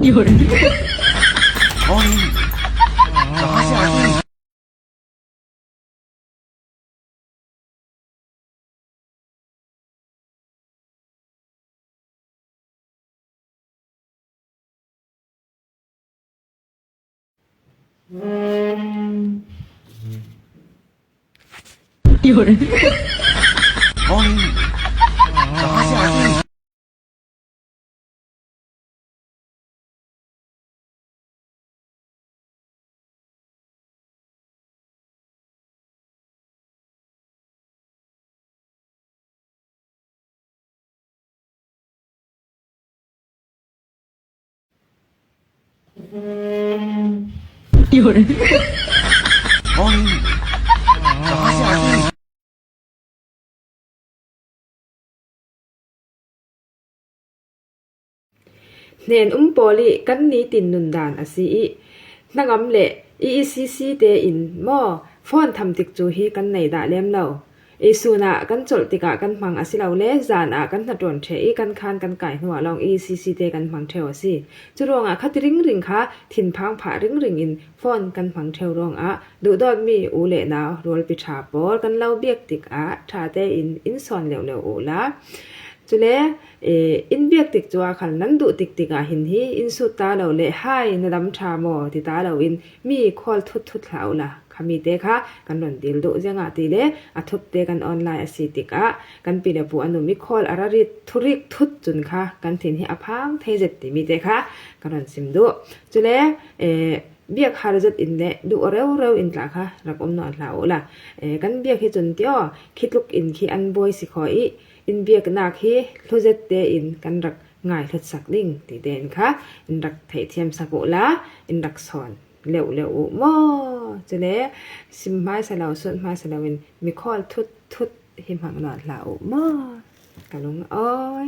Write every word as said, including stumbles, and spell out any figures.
有人。Morning. 早上好。 有人。Morning. 早上好。 有人。Morning. 早上好。 Hnen um pawl i kan nitin nundan a si i, hnangam le E E C C te in maw, phone tham tik cu hi kan nei dah lem lo. I sun ah kan colh tikah kan hmang a si lo le, zan ah kan hnaṭuan ṭheh i kan khan kan kai hnuah lawng E E C C te kan hmang ṭheu a si. Cu ruangah khati ringring kha thinphang phah ringring in phone kan hmang ṭheu ruangah duhdawtmi u le nau rualpi ṭha pawl kan lo biak tikah ṭha tein in sawn leuleu uhla. Cule, eh, in biak tik cu a khal nan duh tiktik ah hin hi in sut ta lo le, "Hai, na dam ṭha maw?" ti ta lo in mi call thutthut hlah uhla. Khami te kha kan run dil duh ziangah ti le, a thupte kan online a si tikah kan pi le pu a num i call a ra rit thurik thut cun kha kan thin hi a phang thei zet timi te kha kan run sim duh. Cule, eh, biak har zet in le duh reu reu in tla kha rak um nawn hlah uhla. Eh, kan biak hi cun tio, khi tluk in khi an buai si kho i, in biaknak hi hlu zet tein kan rak ngai hlut sak ding ti tein kha in rak theihthiam sak uhla, in rak sawn leuleu uh maw? Cule sim hmaisa lo, sut hmaisa lo in mi call thut thut hi hmang nawn hlah uh maw? Ka lung awi.